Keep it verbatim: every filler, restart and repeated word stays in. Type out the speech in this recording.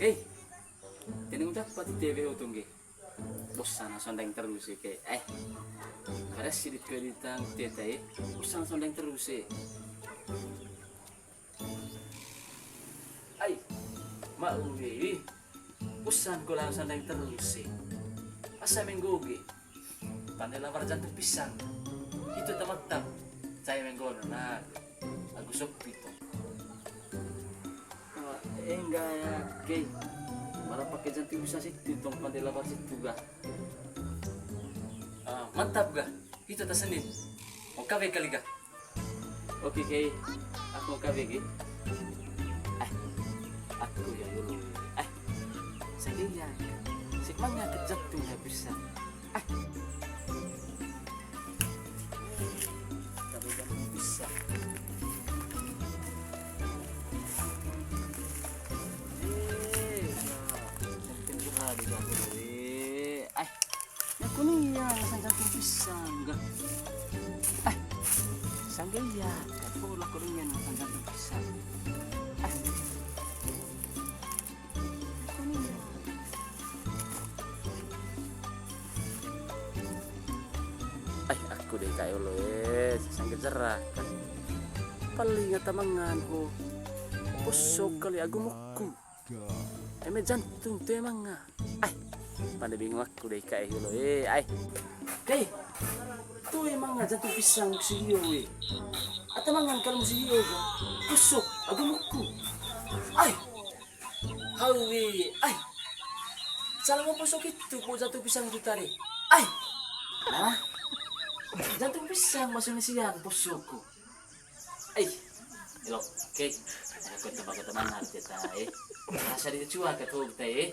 Eh, teneng udah pati T V utong ge. Bosan sondeng terus ya, kayak, eh. Pada sidit ke di tang teta, eh. Bosan sondeng terus, eh. Ai, mau, eh. Bosan ko lang sondeng terus, eh. Asa menggoge. Pande labar jantung pisang. Itu teman tam. Saya menggono, nah. Aku sok pitu. Enggak ya, oke. Mara pakai jantung bisa situ, tong pande labar situ gah. Ah, mantap gah. Itu tas Senin. Oke, kali gah. Oke, oke. Aku oke, oke. Eh, aku ya dulu. Eh, saya ya. Si manga ke jantung ya bisa. Eh. Tapi kan bisa. Eh, nah, mungkin kira di dapur, eh. Ai, aku nih ya, rasa jantung pisang, enggak. Ai, sangga iya, aku laku dengan rasa jantung pisang. Ai, aku nih ya. Ai, aku deh kayak lo, eh, sangga jerah kan. Paling ata mangan ho. Posok kali aku muku. Eme jantung tu emang nga. Ai, pada bingung aku deh kayak lo, eh, ai. Kayak tu emang nga jantung pisang si Rio, eh. Ata mangan kalau si Rio kan. Posok, aku muku. Ai. Hawi, ai. Salah mau posok itu, mau jantung pisang itu tadi. Ai. Nah. Jantung pisang masih mesian posokku. Ai. Lo, oke. Aku tebak teman harus kita, eh. Rasa dia cua ke tuh kita, eh.